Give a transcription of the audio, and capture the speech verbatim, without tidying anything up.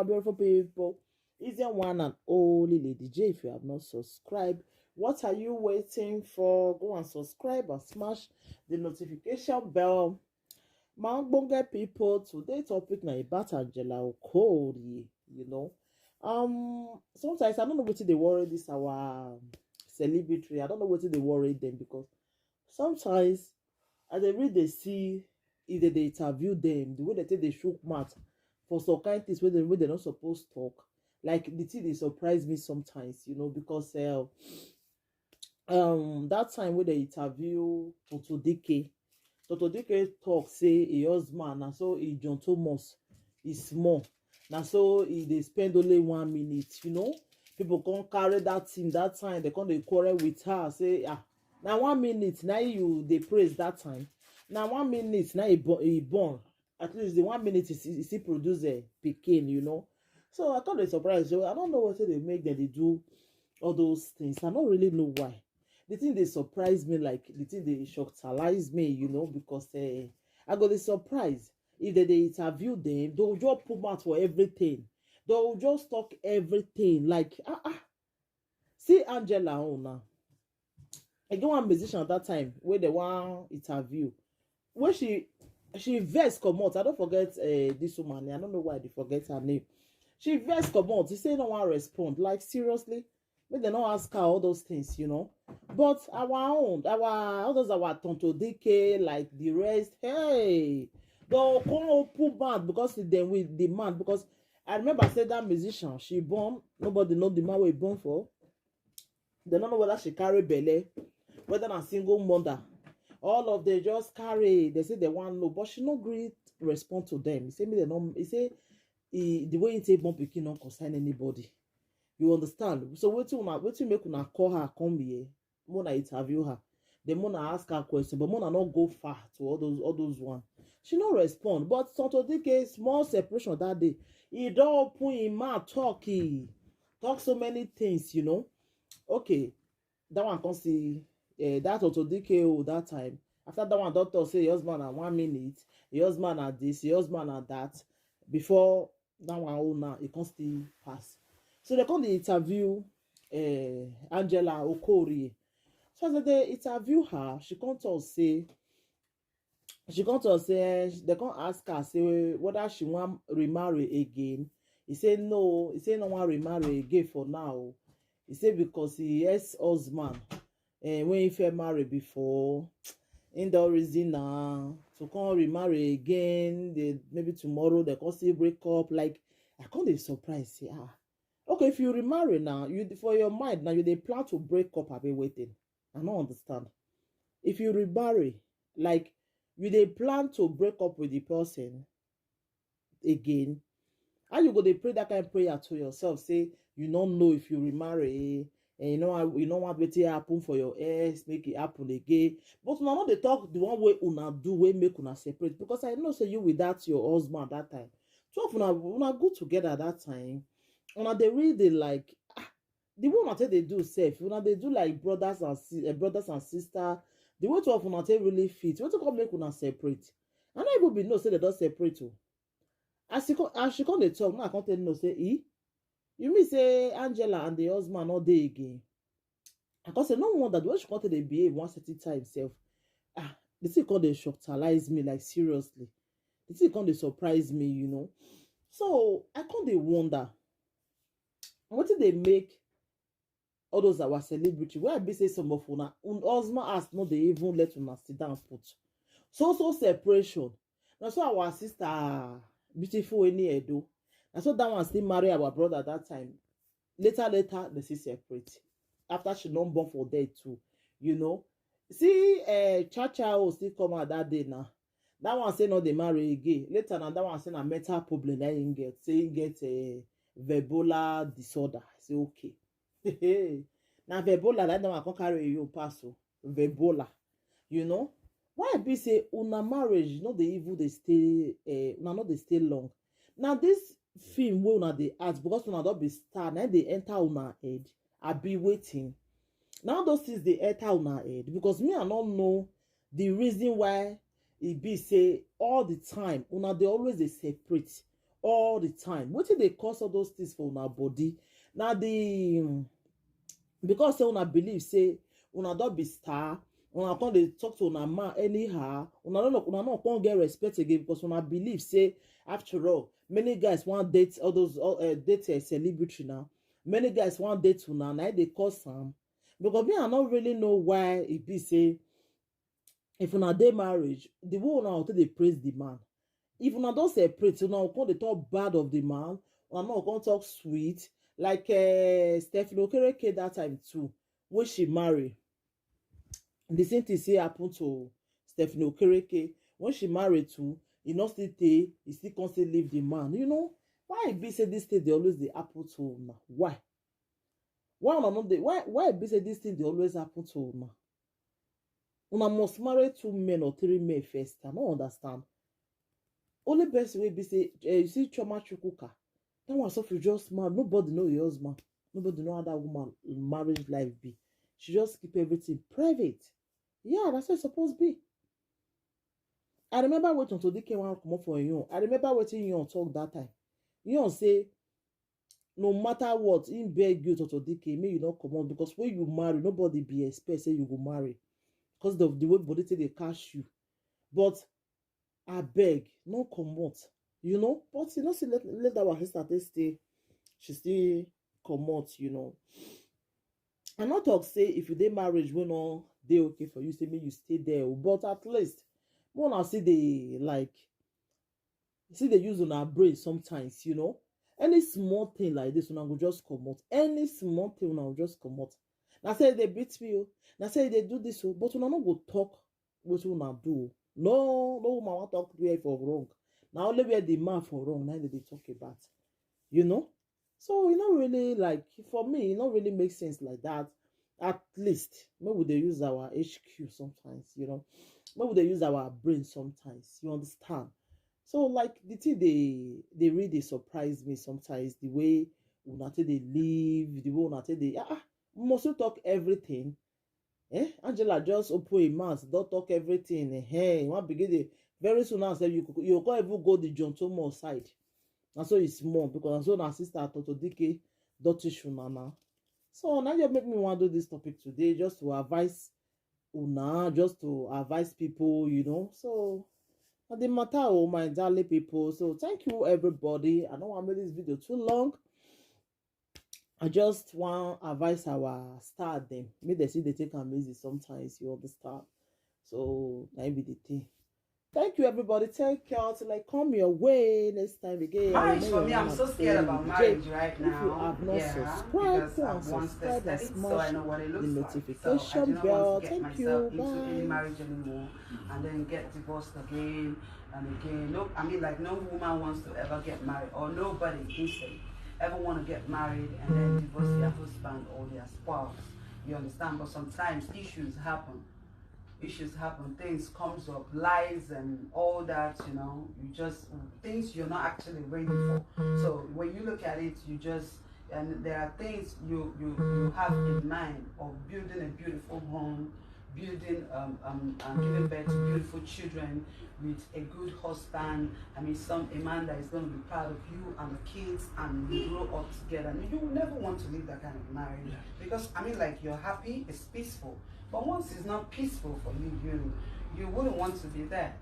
beautiful people. It's your one and only Lady J. If you have not subscribed, what are you waiting for? Go and subscribe and smash the notification bell. My ogbonge people, today topic na about Angela Okorie, you know. Um, sometimes I don't know wetin dey worry this our celebrity. I don't know wetin dey worry them, because sometimes as they read, they see, if they dey interview them, the way they take they shook mouth for some kind things wey they wey they not supposed talk. Like, the thing dey surprise me sometimes, you know, because uh, um that time wey they interview Tonto Dike, Tonto Dike talk say e husband na so e John Thomas is small, na so e dey spend only one minute, you know. People come carry that thing that time, they come dey quarrel with her, say, ah, na one minute na you dey praise that time, na one minute na e bo- e born, at least the one minute is e still produce a pikin, you know. So I come dey surprise, so I don't know wetin dey make them dey do all those things. I don't really know why. The thing dey surprise me, like, the thing dey shockalize me, you know, because uh, I go dey surprise if they dey interview them, they will just put mouth for everything, they will just talk everything, like, ah ah. See Angela own now. I get one musician at that time where they wan interview, where she she vex comot. I don't forget uh, this woman name. I don't know why they forget her name. She vex comot. She say no one respond. Like, seriously, make dem no ask her all those things, you know. But our own, our all those our Tonto Dike, like, the rest, hey, they come open mouth because dem with the man. Because I remember say that musician, she born, nobody know the man wey born for. They don't know whether she carry belle, whether na single mother. All of them just carry. They say they want know, but she no gree respond to them. He say me they no. He say he, the way he take born pikin no concern anybody. You understand? So wetin una wetin make una call her come here? Mona interview her. Then Mona ask her question, but Mona not go far to all those all those one. She no respond. But Tonto Dike, small separation that day, he don't open him mouth talk. He talk so many things, you know. Okay, that one come see uh, that Tonto Dike o that time. After that one, doctor say your husband na one minute, your husband na this, your husband na that. Before that one, oh, now e come still pass. So they come dey interview uh, Angela Okorie. So as they interview her, she come talk say she come talk say eh, they come ask her say whether she wan remarry again. He say no. He say no wan remarry again for now. He say because he ex-husband, eh, when he first marry before, he don reason now to come remarry again. They, maybe tomorrow they come still break up. Like, I come dey surprise say ah, okay, if you remarry now, you for your mind now you dey plan to break up, abi wetin? I no understand. If you remarry, like, you dey plan to break up with the person again, how you go dey pray that kind prayer to yourself? Say you no know if you remarry, and you know you no want wetin happen for your ex make it happen again. But una no dey talk the one way una do wey make una separate, because I know say you with that your husband that time, two of una una good together that time. Una dey really dey like ah, the way una take dey do sef, una dey do like brothers and si- eh, brothers and sisters. The way two of una take really fit, wetin come make una separate? I no even be know say they don separate o. As she come, as she come dey talk, now I come tell you say, e, you mean say Angela and the husband no dey again? I come say no wonder the way she come take dey behave one certain time sef. Ah, the thing come dey shocktalize me, like, seriously. The thing come dey surprise me, you know. So I come dey wonder wetin dey make all those our celebrity wey I be say some of una un husband house no dey even let una sit down put. So so separation. Na so our sister beautiful Eni Edo, na so that one still marry our brother that time. Later later they still separate after she don born for there too, you know. See, uh, Cha Cha O still come out that day now. That one say no dey marry again. Later na that one say na mental problem that he get. Say he get a bipolar disorder. I say okay. Na bipolar that one come carry you pass o. Bipolar. You know? Why be say una marriage no dey even dey stay, eh, una no dey stay long? Na this film wey una dey act, because una don be star, na dey enter una head. I be waiting. Now those things dey enter una head, because me I no know the reason why e be say all the time una dey always dey separate. all the time? Wetin dey cause all those things for una body? Na the, um, because say una believe say una don be star, una come dey talk to una man anyhow, una no, una no come get respect again, because una believe say, after all, many guys wan date all those, uh, date a celebrity now. Many guys wan date una, na im dey cause am. Because me, I no really know why e be say, if una dey marriage, the way una go take dey praise the man. If una don separate, una go come dey talk bad of the man, una no go come talk sweet. Like, uh, Stephanie Okereke that time too, when she marry, the same thing say happen to Stephanie Okereke. When she married too, e no still tey, e still come still leave the man. You know, why e be say this thing dey always dey happen to una? Why? Why una no dey, why, why e be say this thing dey always happen to una? Una must marry two men or three men first. I no understand. Only person wey be say, eh, you see Chioma Chukwuka, that one sef, you just mad. Nobody know your husband. Nobody know how that woman marriage life be. She just keep everything private. Yeah, that's how it's supposed to be. I remember wetin Tonto Dike wan comot for Yon. I remember wetin Yon talk that time. Yon say, no matter what, him beg you, Tonto Dike, make you no comot, because when you marry, nobody be expect say you go marry because of the way body take dey catch you. But I beg, no comot, you know. But you know, see, let, let that one sister take stay. She still comot, you know. I no talk say if you dey marriage wey no dey okay for you, say make you stay there o. But at least, make una still dey, like, still dey use una brain sometimes, you know. Any small thing like this, una go just comot. Any small thing, una go just comot. Na say they beat me o. Na say they do this o. But una no go talk wetin una do o. No, no woman wan talk where for wrong. Na only where the man for wrong, na they dey talk about. You know? So e no really, like, for me, e no really make sense like that. At least, make we dey use our H Q sometimes, you know. Make we dey use our brain sometimes, you understand? So, like, the thing dey, dey really dey surprise me sometimes, the way una take dey live, the way una take dey, ah, ah, must you talk everything? Eh? Angela just open im mouth, don talk everything. Eh, eh, you wan begin dey, very soon now sef, you go, you go come even go the John Thomas side. Na so e small, because na so na sister Tonto Dike don teach una now. So na just make me wan do this topic today, just to advise una, just to advise people, you know. So na the matter o, my darling people. So thank you, everybody. I no wan make this video too long. I just wan advise our star dem, make dem still dey take am easy sometimes, you understand? So na im be the thing. Thank you, everybody. Take care till I come your way next time again. Marriage for me, I'm so scared about marriage right now. If you have not subscribed, go and subscribe and smash the notification bell. Thank you. Bye. Marriage anymore and then get divorced again and again. No, I mean, like, no woman wants to ever get married, or nobody, insane, ever want to get married and then divorce their husband or their spouse. You understand? But sometimes issues happen. Issues happen, things comes up, lies and all that, you know, you just, things you're not actually ready for. So when you look at it, you just, and there are things you, you, you have in mind of building a beautiful home, building, um, um, um, giving birth to beautiful children with a good husband. I mean, some, a man that is gonna be proud of you and the kids, and you grow up together. I mean, you will never want to leave that kind of marriage because, I mean, like, you're happy, it's peaceful. But once it's not peaceful for you, you, you wouldn't want to be there.